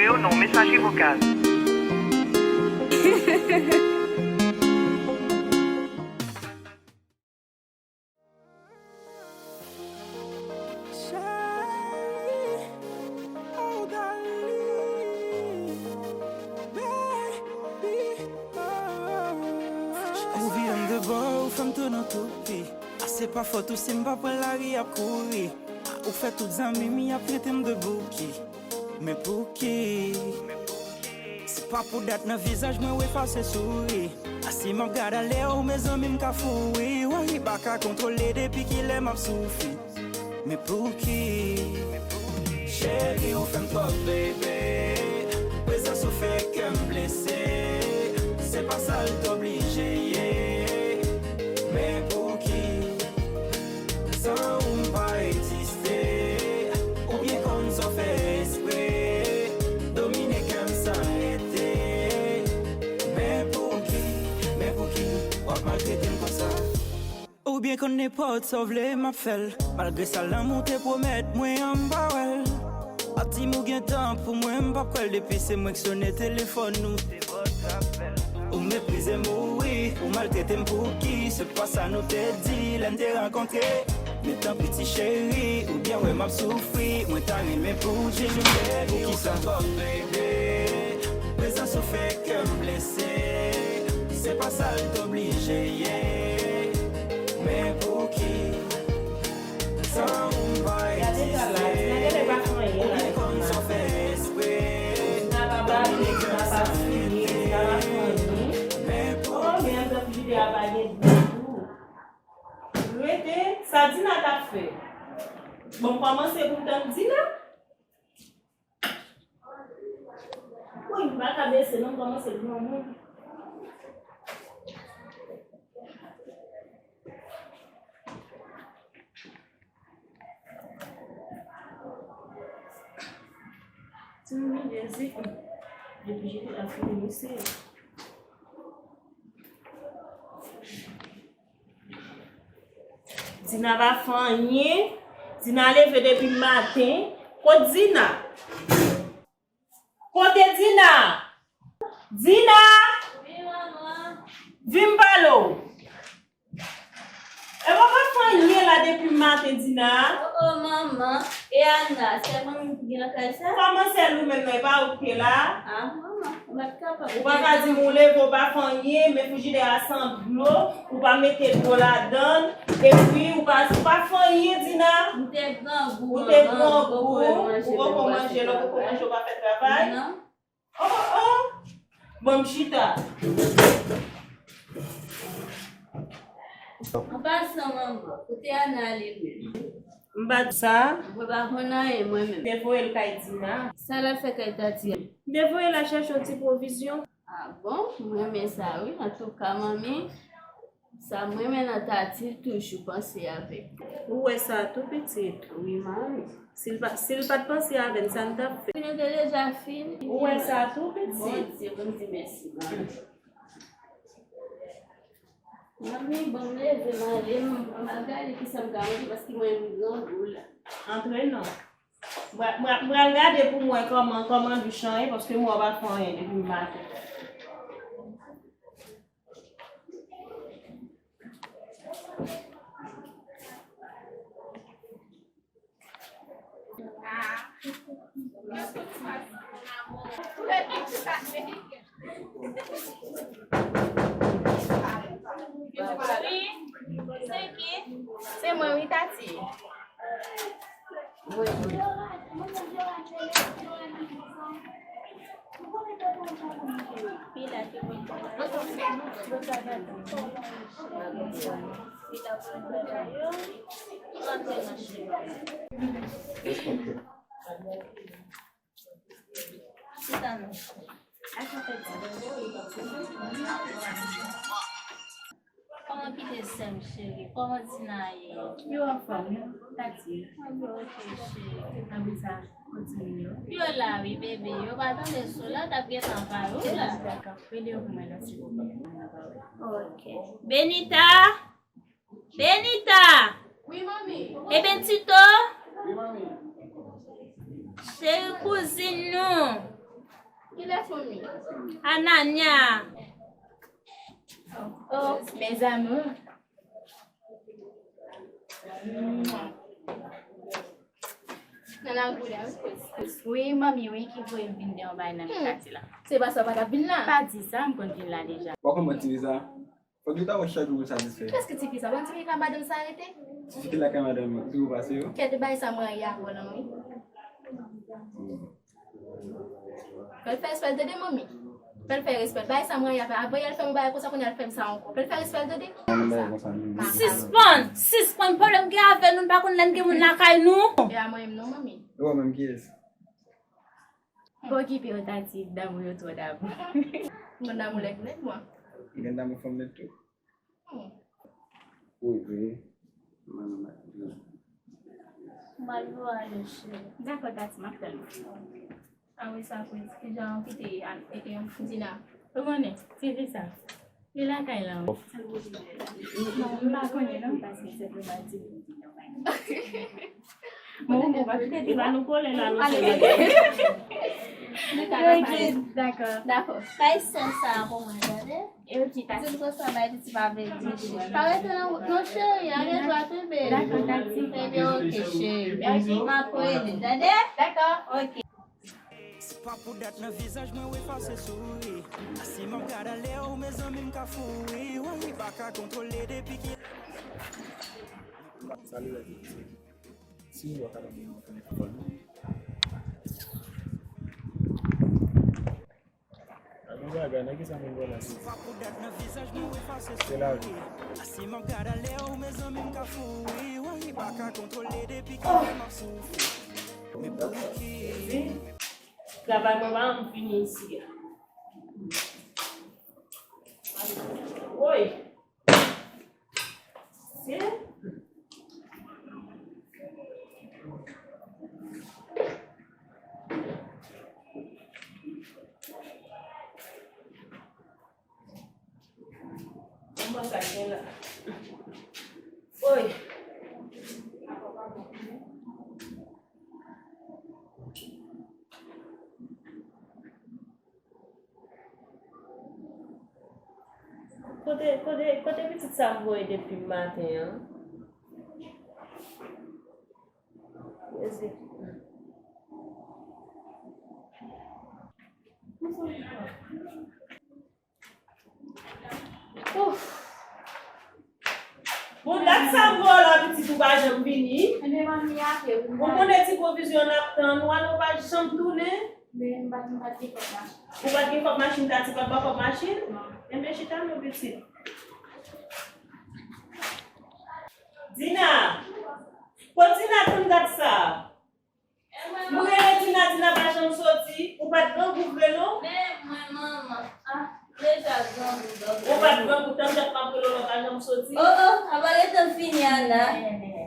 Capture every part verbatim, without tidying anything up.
Non, non, messagerie vocale. Ou vire m de bò, ou fè m tounen toupi. A se pa fòt ou si m pa pran lari ap kouri. Ou fè tout zanmi m y ap trete m de bouki. Men pouki? Se pa pou dat nan vizaj mwen ou efase souri. A si m ap gad anlè ou, mezanmi m ka fou wi. Wari pa ka kontwole depi kilè m ap soufri. Men pouki? Cheri, ou fè m twòp bebe. Prezans ou fè kè m blese. Se pa sa l t oblije ye. Men pouki? San ou m pa egziste. Ou byen konn sa w fè espre. Domine kè m san rete. Men pouki, men pouki w ap maltrete m konsa? Ou byen konn nenpòt sa w vle m ap fè l. Malgre sa lanmou te pwomèt mwen an m pa wè l. Ap di m ou gen tan pou mwen m p ap kwè l. Depi se mwen k sone telefòn ou. Ou meprize m wi, ou maltrete m pouki? Se pa sa nou te di lè n te rankontre. Men tanpri ti cheri, ou byen wè m ap soufri. Mwen ta renmen pou di m poukisa. Prezans ou fè kè m blese. Se pa sa l t oblije ye. Men pouki? San ou m pa egziste. Ou byen konn sa w fè espre. Domine kè m san rete. Men pouki? Rete, sa Dina t ap fè? Bon, m kòmanse pou m tann Dina? Woy, m pa ka bese non, m kòmanse granmoun. Ti moun Jezi, depi Jezi la fini, mesye. Dina pa fè anyen. Dina leve depi maten. Kot Dina? Kote Dina? Dina! Wi, manman. Vin m pale w. Epa w pa fè anyen la depi maten, Dina? O, o, manman. E Ana, sèl mwen menm ki gen lakay sa? Kòman sèl ou menm nan? E pa ou ki te la? A, manman, ou mèt kapab. Ou pa ka di m ou leve, ou pa fè anyen, men frijidè a san dlo, ou pa mete dlo ladan l, epi ou pa, ou pa fè anyen, Dina. M te grangou, manman, m poko manje, ou poko manje, lè w poko manje, ou pa fè travay? Non. Oh, oh, oh. Bon, m chita. An pasan, manman, kote Ana ale menm? M pa di sa. Mwen pa konn anyen, mwen menm. M te voye l kay Dina. Sa l al fè kay Tati a? M te voye l al chèche yon ti pwovizyon. A bon? M renmen sa, wi. Antouka, manmi, sa m renmen nan Tati, l toujou panse avè m. Ou wè sa tou, pitit? Wi, manmi. Si l pa, si l pa t panse avè n, sa n t ap fè? Fini, te deja fini. Ou wè sa tou, pitit? Bondye, Bondye, mèsi, manmi. Manmi, bon, m leve, m ale, m, m al gade kisa m ka manje, paske mwen, m grangou la. Antre non. M pra-, m pra-, m pral gade pou m wè kòman, kòman douch lan ye, paske m wè w pa fè anyen depi maten. Wi, se ki? Se mwen, wi, Tati. Kòman kite sè m cheri? Kòman Dina ye? Yo anfòm, yo. Tati. Anben, oke, cheri. Apre sa, kontinye yo. Yo la, wi, bebe. Yo pa tande sou la, t ap gentan pale w la. Dakò. Rele yo pou mwen, non, silvouplè. Oke. Benita! Benita! Wi, manmi. Eben, Tito? Wi, manmi. Cheri kouzin nou. Kilè fanmi? Ananya. Oh, mes amours. Nan lagou la, wi. Wi, manmi, wi, ki voye m vin de yon bay nan Mikati la. Se pa sa w pa t ap vin la? Pa di sa, m konn vin la deja. Bon, kòman ti Lisa? Fòk nou ta wè chak jou pou satisfè. Kiyès ki tifi sa? Bon, tifi ka madanm sa rete? Tifi ki lakay madanm li, ki pou pase yo? Kèt, bay sa mwen ye avè w lan, wi. Fè l fè respè l tande, manmi. Fè l fè respè l. Bay sa mwen ye avè, avan y al fè yon bagay konsa, kounye a l fè m sa ankò. Fè l fè respè l tande. Sispann! Sispann! Pwoblèm gen avè nou, n pa konn lè n gen moun lakay nou. E a mwen menm non, manmi. E ou menm kiyès? Pa okipe yo, Tati, damou yo twò damou. Mwen damou lèd nèt, mwen. Mwen damou fanm nèt tou. Hmm. Wi, wi. Mwen, mwen, mwen. M al vwale, cheri. Dakò, Tati, m ap tann ou. A wi, sa kwit. Kijan w kite a, e, e, Dina? Ou konnen, se vre sa. Li lakay la, wi. Non, m pa konnen non, paske se pou m al di pou m di yon bagay. Bon, bon, pa kite ti ba nou kole la, nou se. Ok, dakò. Dakò. Kay sè sa pou mwen, tande? E ou ki ta. Di m konsa bay piti pa vle di. Pa rete nan wout non, cheri, ale dwat, wi, baby. Dakò, Tati. Ebyen, ok, cheri. M ap rele, tande? Dakò. Ok. Se pa pou dat nan vizaj mwen w efase souri. Asi m ap gad ale w, mezanmi m ka fou wi. Woy, pa ka kontwole depi ki. Salut, les amis. Si w wè w ka ban mwen yon telefòn. Avan bagay, nan ki sa moun vòlè sou? Se lavi. Travay mwen pa janm fini isi a. Woy! Se Kòman sa gen la? Woy! Kote, kote, kote pitit sa m voye depi maten an? Mezi. Ouf. Bon, dat sa m voye w la, pitit, ou pa janm vini. Ebyen, manmi, ate, ou konnen ti pwovizyon n ap tann, ou ale, ou pa janm tounen. Men, m pa t, m pa t gen kòb machin. Ou pa t gen kòb machin, Tati pa t ba w kòb machin? Non. Enben, chita non, pitit. Dina! Kot Dina konn dat sa? M rele Dina, Dina pa janm soti. Ou pa t grangou vre non? Men mwen, manman. Ah, deja grangou, grangou. Ou pa t grangou, tann dat m ap rele w la, ou pa janm soti. Oh, oh, apa gentan fini a la.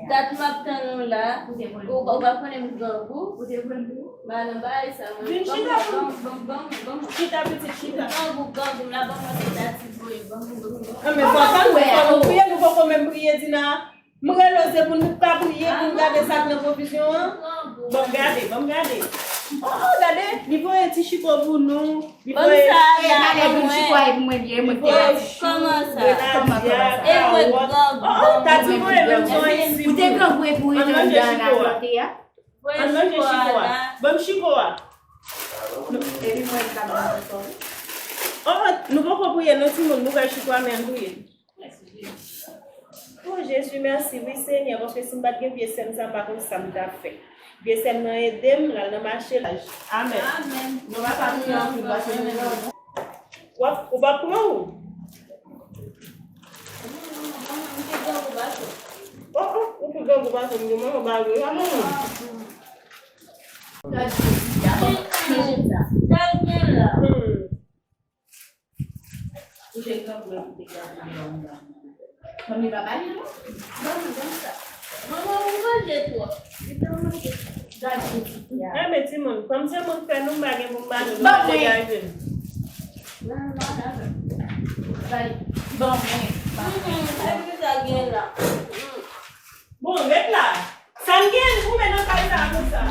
Dat m ap tann ou la. Ou, ou pa konnen m grangou. Ou te pran pou? Ba nan bagay sa, mwen. Vin chita pou. Ban, ban, ban, ban. Chita, pitit, chita. Grangou, grangou, m la ban mwen se dati voye, grangou, grangou. Ah, men fò tann, fò nou priye, nou poko menm priye, Dina. M rele w se pou nou pa priye, pou n gade sa k nan pwovizyon an. Ban m gade, ban m gade. Oh, oh, gade, li voye ti chiko pou nou. Li voye. Ban m sa la, ban mwen. Kòman sa? Kòman sa? E mwen grangou. Oh, oh, Tati voye menm jan isi. Ou te grangou epi ou rete anndan nan kote a. Ann manje chiko a. Ban m chiko a. Epi mwen, m ka manje ankò. Oh, oh, nou poko priye non, timoun, nou bay chiko a, men ann priye. Oh, Jezi, mèsi, wi, Senyè, paske si m pa t gen vye sè m sa, m pa konn sa m t ap fè. Vye sè m nan ede m, l al nan mache la. Amèn. Amèn. Nou pa ka priye anpil, paske nou grangou. W ap, ou p ap pran ou? Oh, oh, ou pi grangou pase m, manman ba yo, a manman. Hmm. Ou te grangou epi te grangou. Manmi pa pale non. Manman, ou manje twòp. Li te manje. Gade pitit la. Enben timoun, kòm se moun fè nou, m pa gen pou m ba nou, nou pa degaje n. Gade, ban mwen. Bon, ret la. Sa n gen pou men nan kay sa konsa?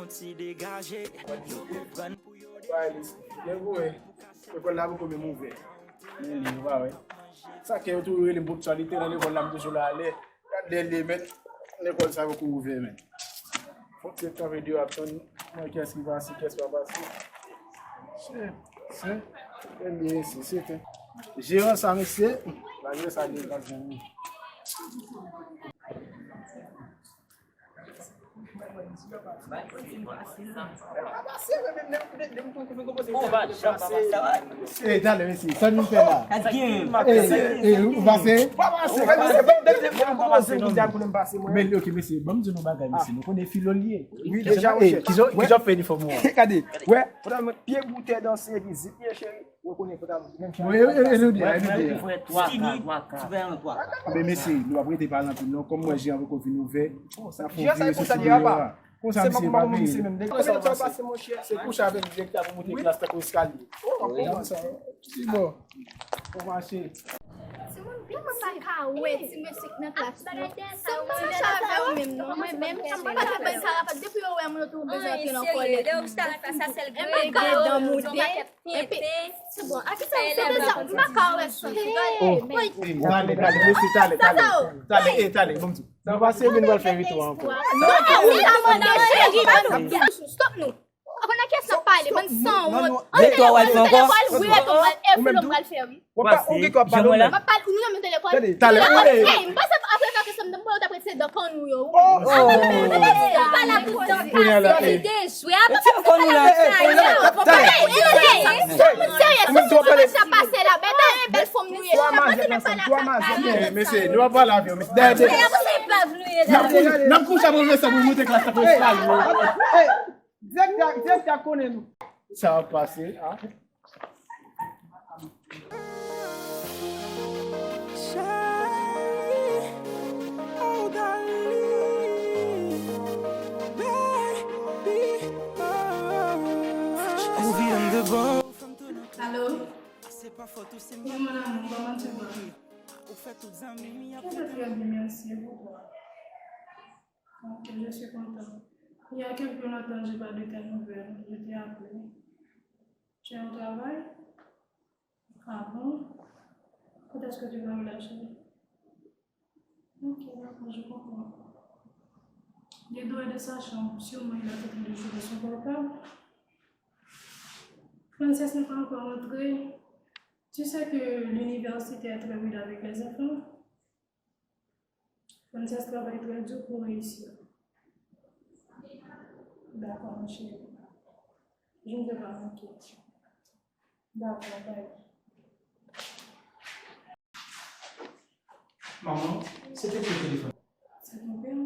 Ti degaje, yo konprann pou yo. Bay li, byen goumen. Lekòl la poko menm ouvè. Men li, ou pa wè. Sa ke yo toujou rele m pou aktyalite nan lekòl la, m toujou la alè. Gad lè li, men lekòl sa poko ouvè, men. Fòk se kanpe deyò ap tann mwen kiyès ki pase, kiyès pa pase. Se, se, se li, se, se te. Jeran sa, mesye. Malgre sa, li pa janm. Ey, talè, mesye, sa nou fè la? Ey, ey, ou pase? Men, ok, mesye, ban m di nou bagay, mesye, nou konnen filo l ye. Ey, kijan, kijan w fè inifòm ou an? Gade, wè. Pye boutè danse, epi zip ye, cheri. Ou konnen fòk ap menm jan. Wi, e, e, e, nou di, e, nou di. Fini, ti fè yon twa ka. Anben, mesye, nou ap rete pale anpil non. Kòm mwen, Jean poko vin ouvè, sa fè vire sou sou yo a. Konsa, mesye, pa peye. Konbyen tan w pase, monchè? Se kouche avèk direktè pou moute klas tankou eskalye. Wi, sa, se bon. Ou mache. Timoun, kòman pa ka wè ti mesye k nan klas, non? Se m pa mache avè yo menm, non. Mwen menm, sa m pa ka fè sa, depi yo wè mwen, yo toujou bezwen antre nan kòlèt. Epi gen dan moude. Epi, se bon, a ki sa, se de sa, m pa ka wè sa. Talè, talè, mesye, talè, talè. Talè, e, talè, bon, m di. Sa pase, men nou pral fè vit ankò. Non, non, non, non, cheri, non, non, stop nou. Ou konn nan kiyès n ap pale, bann sanwont. Antre lekòl, antre lekòl, wi, rete, w pral, e, filo m pral fè, wi. Ou pa, ou gen kòb balon, men. M ap pale, ou nan men lekòl. Talè, talè, ey. Ey, m panse apre sa ke se m, mwen, yo t ap rete se dan kann ou yo, wi. Oh, oh. Ou pa la pou sa. Kounye a la, ey. Dejwe, apa sa, ou pa la pou sa, yo. Talè. Ey, ey, ey, ey. Serye, se ou ki pase la, bèl, bèl fanm nou ye. Mesye, nou ap pale avè w, mesye. Dèyè, dèyè. N ap kouche avè w, mesye, pou moute klas la, pou eskalye. Ey. Direktè, direktè konnen nou. Sa ap pase, a? Alo? Oui, mon amour, comment tu vas? Je vais très bien, merci, et vous? Ok, je suis content. Il y a quelque longtemps, j'ai pas de tes nouvelles. Je t'ai appelé. Tu es au travail? Ah bon? Quand est-ce que tu vas relâcher? Ok, d'accord, je comprends. Il est dehors de sa chambre. Sûrement, il est en train de jouer sur son portable. Frances n'est pas encore rentrée. Tu sais que l'université est très rude avec les enfants. Frances travaille très dur pour réussir. D'accord, mon chéri. Je ne vais pas manquer. D'accord, bye. Maman, c'était qui au téléphone? C'est ton père.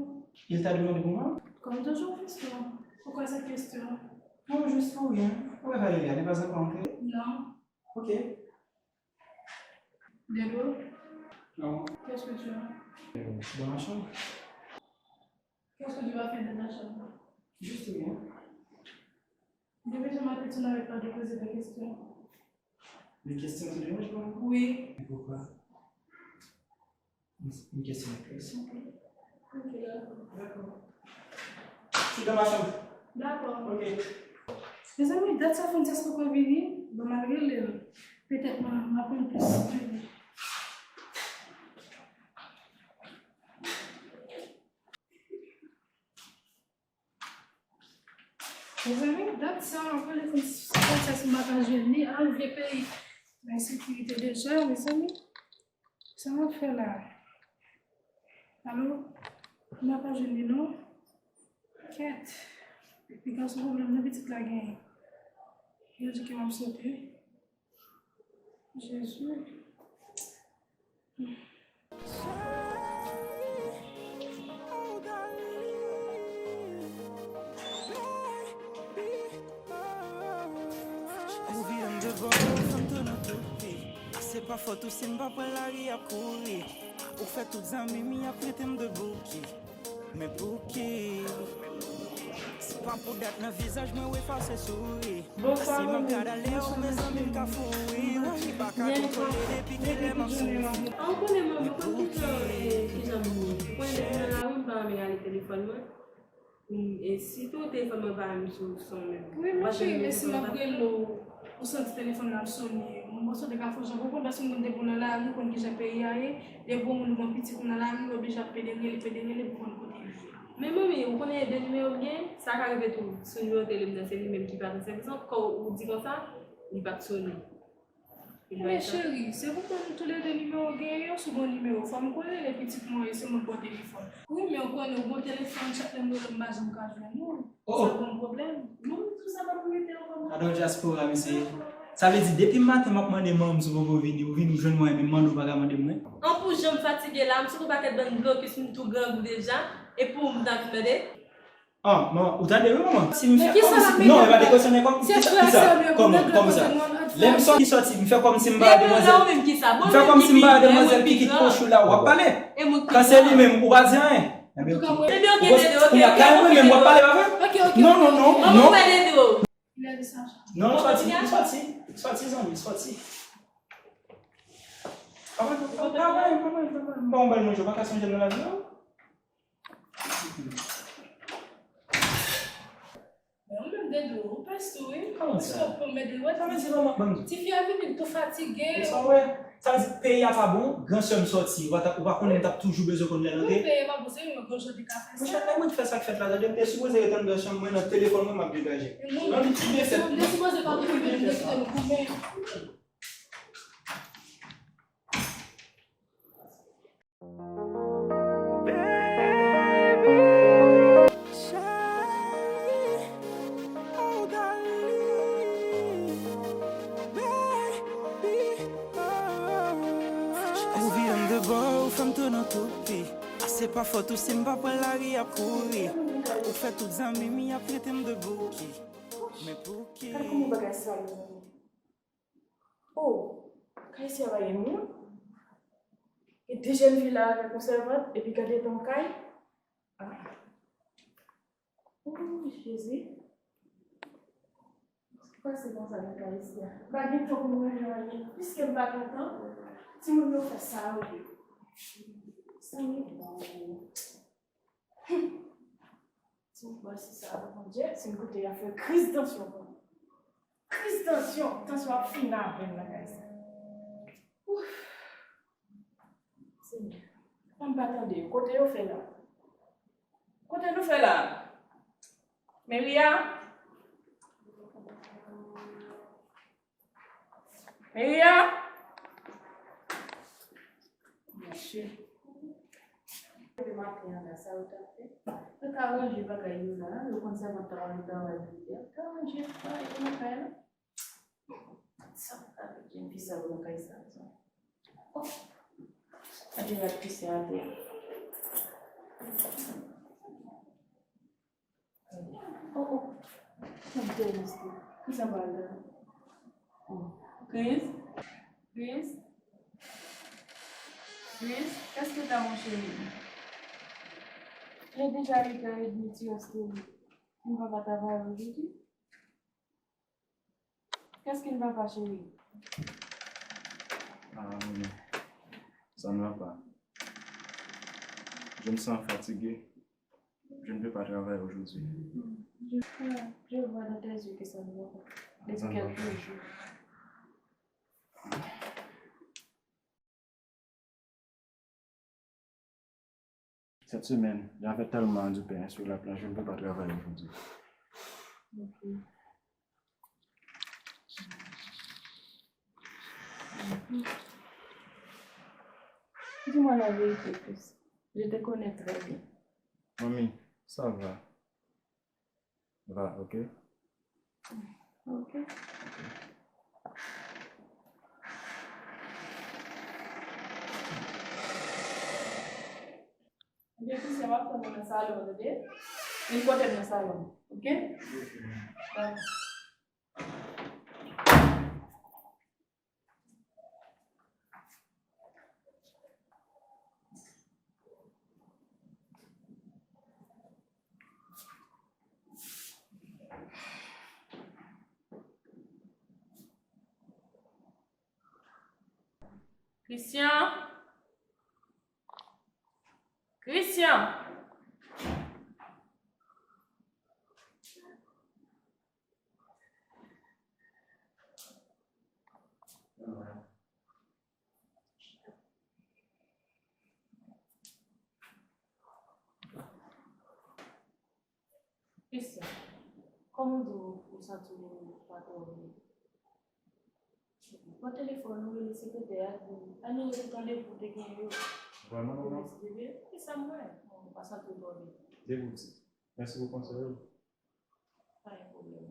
Il t'a demandé pour moi? Comme toujours, fils, toi. Pourquoi cette question? Non, juste pour rien. Où est Valérie? Elle n'est pas encore entrée? Non. Ok. De l'eau? Non. Qu'est-ce que tu as? Euh, dans ma chambre. Qu'est-ce que tu vas faire dans ta chambre? Juste rien. Depuis ce matin, tu n'arrêtes pas de poser des questions. Des questions te dérangent pas? Oui. Et pourquoi? Une, une question de question. Ok, d'accord. D'accord. Je suis dans ma chambre. D'accord. Ok. Mezanmi, dat sa Frances poko vini, bon, m al rele l. Petèt m, m aprann plis sou li. Mezanmi, dat sa, m ap rele Frances, m pa ka jwenn li. Al vye peyi. Ensekirite deja, mezanmi. Sa m ap fè la? Alo? M pa ka jwenn li, non. Kèt. Piga sou pwoblèm nan pitit la genyen. Yo di ke m ap sote. Jezi. Ou vire m de bò, fè m tounen tout pi. Se pa fòt ou si m pa pran lari ap kouri. Ou fè tout zanmi m y ap trete m de bouki. Men pouki? Se pa pou dat nan vizaj mwen ou efase souri. Bonswa, manmi. Mwen chita. Byen, byen, byen, byen, byen, byen. An, ou konnen, manmi, ou konn kijan, eh, kijan m ye. Ou konnen depi nan lari, m pa renmen gade telefòn mwen. Mm, e sitou telefòn mwen pa menm sou son menm. Wi, men cheri, men si m ap rele w, ou santi telefòn nan ap sonnen, m panse w te ka fè yon jan konprann, paske m konn depi w nan lari, ou konn kijan peyi a ye, depi yon moun ou gen pitit ou nan lari, ou oblije ap pede rele, pede rele pou konn kote l ye. Men manmi, ou konnen de nimewo m gen, sa ka rive tou, sou nimewo tele m nan, se li menm ki pa transfè. Kisa w di konsa? Li p ap sonnen. Men cheri, se pou konn toulede nimewo genyen yo sou bon nimewo. Fò m konnen lè pitit mwen se moun bò telefòn. Wi, men ou konnen ou gon telefòn, chak lè m rele w m pa janm ka jwenn ou. Oh. Sa bon pwoblèm. Non, tou sa pa pou rete ankò non. Gadon dyaspora, mesye. Sa vle di, depi maten m ap mande manman m si w poko vini, ou vini, ou jwenn mwen, men mande w pa ka mande m, non. An pou jan m fatige la, m sot yon pakèt bann blokis, m tou grangou deja, e pou m ta vin mande? Ah, manman, ou tande wi, manman? Si m fè kòmsi, non, e pa de kesyon, men kòm, kisa, kòman, kòmsa? Lè m sòti, sòti, m fè kòmsi m pa wè demwazèl. M fè kòmsi m pa wè demwazèl ki kit kòch ou la, w ap pale. Kan se li menm, ou pa di anyen. Ebyen, ok, kounye a, kay mwen menm, w ap pale, pa vre? Non, non, non, non. Non, sòti, sòti, sòti, zanmi, sòti. Bon, bèl manje, ou pa ka sonje nan lavi, non? Men ou menm, Dede, ou pès tou, wi. Kòman sa? Paske ou pran mèt li wè. Sa vle di, manman, ban m di. Tifi a vini, l tou fatige. Sa w wè? Sa vle di, peyi a pa bon, gran sè m sòti. Ou pa ta, ou pa konnen m t ap toujou bezwen konn lè l antre. Wi, peyi a pa bon, se wi, men gon jan w te ka fè sa. Monchè, kay mwen ki fè sa k fèt la, tande, m te sipoze ret anndan chanm mwen, nan telefòn mwen, m ap degaje. Ban m ti byen fèt. Ou te sipoze pa tou vini, m te kite nou koupe. Ou vire m de bò, ou fè m tounen toupi. A se pa fòt ou si m pa pran lari a kouri. Ou fè tout zanmi m y ap trete m de bouki. Men pouki? Gad kòman bagay sa ye. Oh, kay si a pa gen moun? Gen de jèn fi la avèk yon sèvant, epi gade tan kay. Ah. Oh, Jezi. Ki pase konsa nan kay isi a? M pa gen tan pou m ranje anyen. Piske m pa gen tan, timoun yo fè sa yo vle. Sa yo bon. Hum. Si m kwè se sa, Bondye, si m koute y ap fè kriz tansyon pou mwen. Kriz tansyon, tansyon ap fini avè m nan kay sa. Ouf. Senyè, m pa tande yo. Kote yo fè la? Kote nou fè la? Meria? Meria? Monchè. Depi maten an la, sa yo t ap fè? Yo t ap ranje bagay yo la, yo konn sèvant t ap al travay pou yo. Yo t ap ranje bagay yo nan kay la. Sa avèk jèn fi sa yo nan kay sa. Oh! Gade rad Christian atè a. Oh, oh. Mwen te reste. Kisa m pral la? Oh. Chris? Chris? Chris? Qu'est-ce que t'as, mon chéri? Il est déjà huit heures et demie, tu restes au lit. Tu ne vas pas travailler aujourd'hui? Qu'est-ce qui ne va pas, chérie? Ah, non. Ça ne va pas. Je me sens fatigué. Je ne peux pas travailler aujourd'hui. Je vois, je vois dans tes yeux que ça ne va pas. Depuis quelques jours. Cette semaine, j'avais tellement du pain sur la planche, je ne peux pas travailler aujourd'hui. Ok. Dis-moi la vérité, Chris. Je te connais très bien. Mami, ça va. Va, ok? Ok. Ebyen, Christian, w ap tann mwen nan salon, tande? Vin kote m nan salon, ok? Dakò. Christian? Christian! Christian, kòman w di w santi w pa twò byen? Pran telefòn ou, rele sekretè a, di l anile tout randevou w te genyen yo. Vrèman, non, non. Bebe, e sa m wè, ou pa santi w twò byen. Depi w di. Mèsi pou konsèy ou. Pa gen pwoblèm.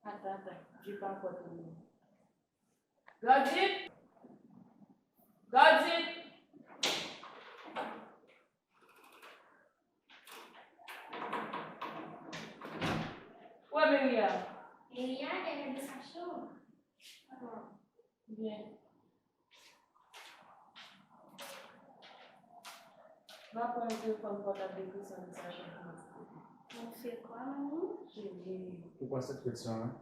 Ata, ata, je pa pòt ou. Gardien! Gardien! Wè Meria. Meria, dèyè de sa cho. Byen. Va pran telefòn pòtab de Christian nan sa chanm pou mwen, silvouplè. Mwen fè kwa, manmi? Cheri. Poukwa sèt kèsyon an?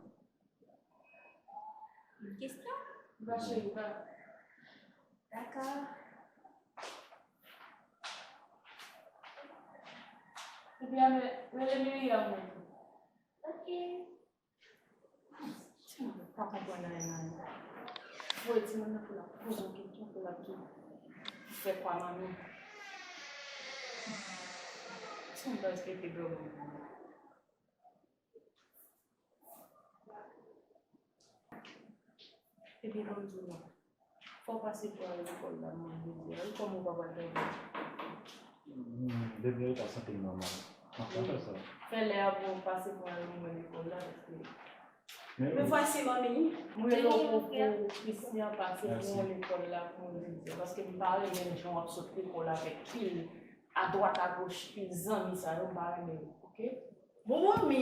Kèsyon? Va, cheri, va. Dakò. Ebyen, rele Miriam mwen tou. Ok. Timoun pa konprann anyen nan li. Voye timoun nan pou l ap poze w kesyon, pou l ap tou fè kwa manmi. Timoun pa respekte granmoun. Epi ban m di w non. Fò w pase pou al lekòl la, mwen vle di a wi, kòm ou pa pral travay. Hmm, depi yo pa santi m nòmal. M ap fè sa. Fè lè a pou w pase pou al mwen lekòl la, paske Men vwasi manmi. Mwen rele w pou, pou Christian pase pou mwen lekòl la, pou mwen vin di, paske m pa renmen jan w ap sot lekòl avèk pil adwat agoch, pil zanmi sa yo, m pa renmen yo, oke? Bon, manmi,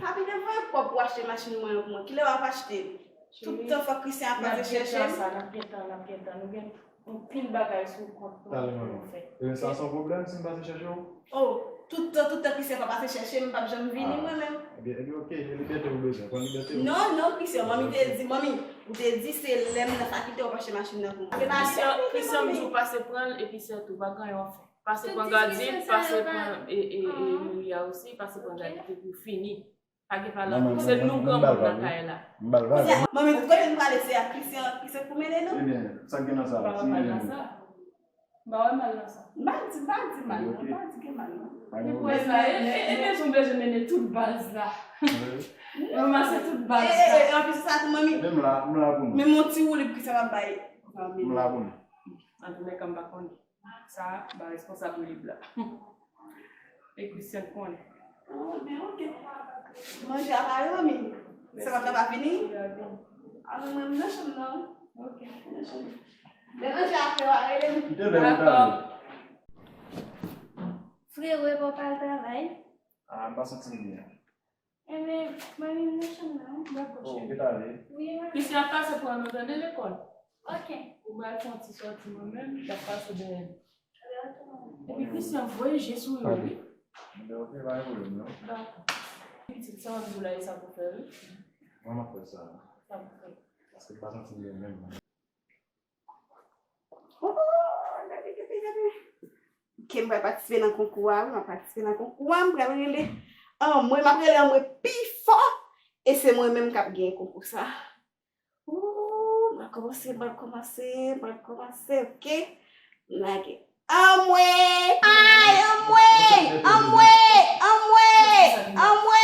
pa vin voye kòb pou achte machin mwen an pou mwen. Kilè w ap achte l? Tout tan fòk Christian ap pase chèche m? N ap gentan, n ap gentan, n ap gentan. Nou gen anpil bagay sou kont nou pou nou fè. Ebyen, sa se yon pwoblèm si m pase chèche w? Oh, tout tan, tout tan Christian pa pase chèche m, m p ap janm vini mwen menm. Ebyen, ebyen, oke, e libète ou bezwen. Pran libète ou. Non, non, Christian, manmi te di, manmi, ou te di se lè m nan fakilte w ap achte machin nan pou mwen. Christian, Christian, m di w pase pran l, epi se tou, pa gen anyen w ap fè. Pase pran Gardine, pase pran, e, e, e, Miria osi, pase pran Gardine, epi w fini. Pa gen pale anpil. Se nou granmoun nan kay la. M ba l vag, wi. M ba l vag, wi. Manmi, kote nou prale, se ak Christian, Christian pou mennen nou? Ebyen, sa k gen nan sa la? M pa wè mal nan sa. M pa wè mal nan sa. M pa di, m pa di mal, non. M pa di gen mal, non. Li kwè sa, e, e, e bezwen, bezwen mennen tout baz la. Ranmase tout baz la. E, e, e, anplis sa tou, manmi. Ebyen, m la, m la pou nou. Men yon ti woulib Christian ap bay. M la pou nou. Antoulèka, m pa konnen. Sa, m pa responsab woulib la. E Christian konnen. Oh, ben, ok. Manje a pare, manmi? Sa pa, pa fini? Alò, mwen, m nan chanm nan. Ok. M nan chanm. Lè manje a fè, w a rele m. Kite lè m ta ale. Frero, e pa w pa al travay? Ah, m pa santi m byen. Enben, manmi, m nan chanm nan. Dakò, cheri. Christian ap pase pran nou, tande, lekòl. Ok. Ou pral fè yon ti sòti, mwen menm, m ap pase dèyè nou. Epi Christian, voye je sou yo, wi. Enben, ok, pa gen pwoblèm, non. Dakò. Pitit, sa w ap di w la, e sa pou fè, wi. Mwen, m ap fè sa. Sa pou fè. Paske m pa santi m byen menm. Oh, gade, gade, gade. Ke m pral patisipe nan konkou a, wi, m ap patisipe nan konkou a, m pral rele anmwe, m ap rele anmwe pi fò, e se mwen menm k ap genyen konkou sa. Oh, m pral kòmanse, m pral kòmanse, m pral kòmanse, ok? M lage. Anmwe! Ay, anmwe! Anmwe! Anmwe! Anmwe!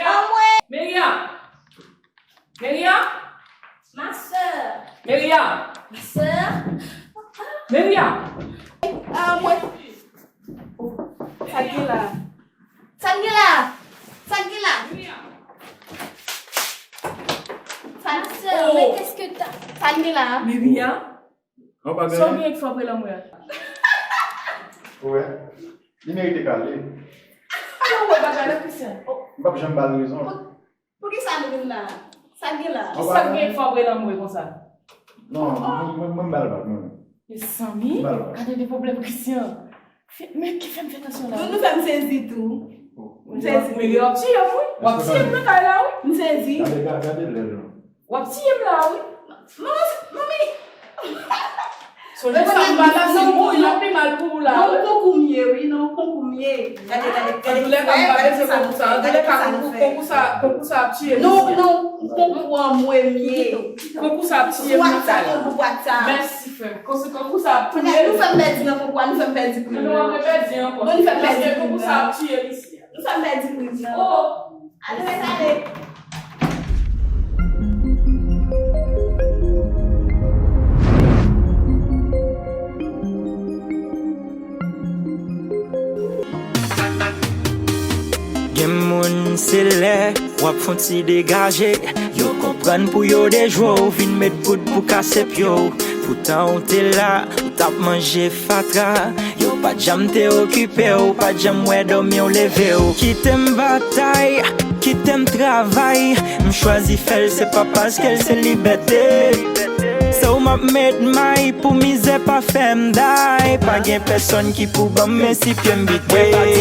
Anmwe! Miriam! Miriam! Ma sœur. Miriam! Ma sœur. Miriam! Ah, mwen. Sa k gen la? Sa k gen la? Sa k gen la? Miriam! Ma sœur, mais qu'est-ce que t'as? Sa k gen la? Miriam! Sa w gen k fè apre lanmou a? Ou wè? Li merite kale. Alò, ou wè bagay la, Christian. M p ap janm ba l rezon. Poukisa nou vin la? Sa gen la? Kisa k gen fò vre nan mwen konsa? Non, mwen, mwen, mwen m ba l vag, mwen. Mezanmi, gade de pwoblèm Christian. Men ki fè m fè tansyon la. Nou, nou fè m sezi tou. M sezi. Men w ap tiye m, wi. W ap tiye m nan kay la, wi. M sezi. Gade, gade, gade lè l. W ap tiye m la, wi. Manmi, manmi. Sonje sa m pa la, se mwen, l ap pi mal pou ou la, wi. Non, konkou m ye, wi, non, konkou m ye. Gade, gade, gade. Antoulèka, m pa bezwen konkou sa. Antoulèka, konkou sa, konkou sa ap tiye m. Non, non, konkou an mwen m ye. Konkou sa ap tiye m nan kay la. Mèsi, frè m. Konkou sa ap tiye m. Nou fè m pèdi nan konkou a, nou fè m pèdi pri. Nou ap pèdi ankò. Nou fè m pèdi pri. Paske konkou sa ap tiye m isi a. Nou fè m pèdi pri. Oh! Ale, ale. Gen moun se lè w ap fon ti degaje, yo konprann pou yo dejwe w, vin met bout pou kase pye w. Poutan ou te la, ou t ap manje fatra. Yo pa t janm te okipe w, pa t janm wè dòmi w leve w. Kite m batay, kite m travay. M chwazi fè l, se pa paske l se libète. Se ou m ap met may pou mizè pa fè m day. Pa gen pèsonn ki pou ban m men si pye m bite.